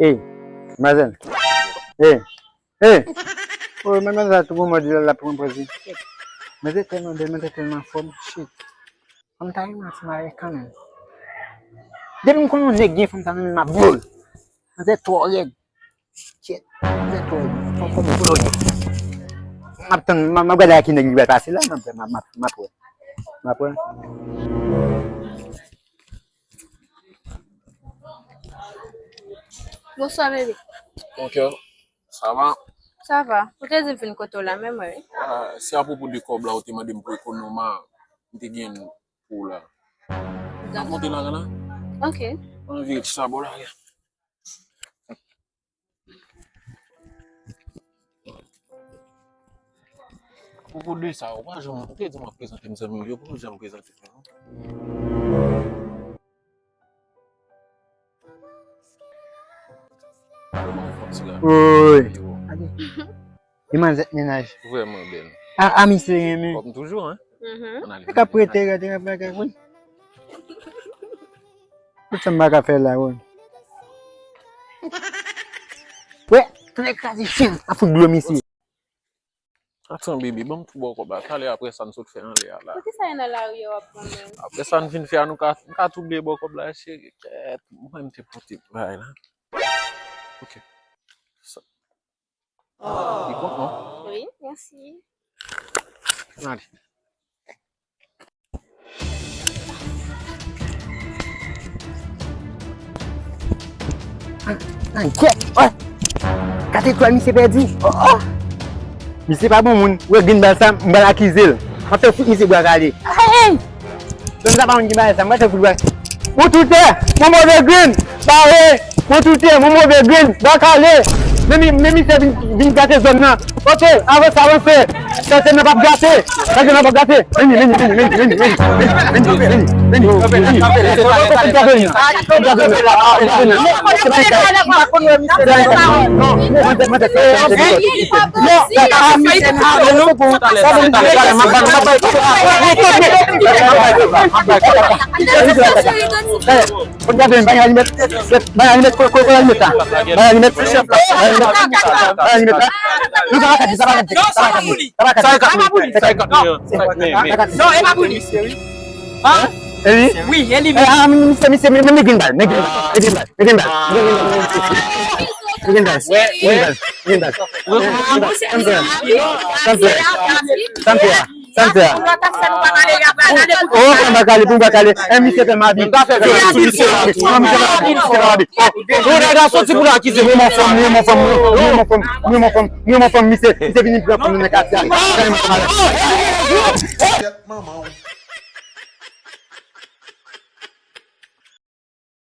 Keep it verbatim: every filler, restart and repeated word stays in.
Ey, manzèl. Ey, ey. Oh, manzèl sa tou gon mòd li la pran pòz li. Manzèl tèlman bèl, manzèl tèlman fòm. Shit. Fanm ta renmen ansanm avè kanmenm. Depi m konn yon nèg gen fanm sa nan men m ap vole. Manzè twò rèd. Shit. Manzè twò rèd. Fanm, fanm twò rèd. M ap tann, m ap, m ap gade a ki nèg li pral pase la, m ap, m ap, m ap, m ap wè. M ap wè. Bonswa, bebe. Mon cœur, ça va? Sa va. Ou te di m vin kote w la, men mwen, wi. Ah, se apwopo de kòb la, ou te mande m pou ekonomi a, m te gen pou w la. N ap monte la, la. Ok. Ann vire ti sa bò la. Pwopo de sa, ou pa janm, ou te di m w ap prezante m zanmi w yo, pou w janm prezante m yo. Kòman w fè ti gade? Woy. Yo. Li manzèt mennaj. Vrèman bèl. A, a, misye renmen. Kòm toujou, hein? Mhm. Ann ale. Li ka prete, gade, gade, gade, wi. Tout sa m pa ka fè la, wi. Wè, tout nèg kraze chen ap fout dlo misye. Atann, bebe, ban m tou ba w kòb la. Talè apre sa n sot fè anlè a la. Poukisa e nan lari a w ap pran men? Apre sa n fin fè a, nou ka, n ka tou bliye ba w kòb la, cheri. Kèt, mwen m te pote bagay la. Ok. Sa. Li bon, non? Wi, mèsi. Ann ale. An, an, kèt, wè. Gade etwal misye pèdi. Oh, oh. Misye pa bon moun. Ou wè grenn bal sa, m pral akize l. M ap fè fout misye bwa kale. Hey, hey. Zòn sa pa moun ki bay sa, m pral fè fout bwa. Mon toutè, mon move grenn, bare, mon toutè, mon move grenn, bwa kale. Men mi, men misye vin, vin gate zòn nan. Ok, avanse, avanse. Sa se nan p ap gate. Sa se nan p ap gate. Vini, vini, vini. Bon, gade, bay alimèt. Bay alimèt, kote, kote alimèt la? Bay alimèt. Bay alimèt. Bay alimèt la. Non, sa pa gade, sa pa gade, sa pa gade. Sa pa gade. Sa pa pou li. Sa pa pou li. Non, e pa pou li. Hein? E li? Wi, e li. Eh, ah, misye, misye, men, men, men gen bal, men gen bal, men gen bal, men gen bal. Men gen bal, men gen bal. Sa m fè a? Sa m fè a? Oh, fanm pa kale, fanm pa kale. Eh, misye tèlman abile. Misye pa abile, misye pa abile. Ou nèg la soti pou l akize. Mwen, mwen fanm, mwen, mwen fanm, mwen, mwen fanm, mwen, mwen fanm, misye, misye vini pran fanm nan katye a. Kèt manman w.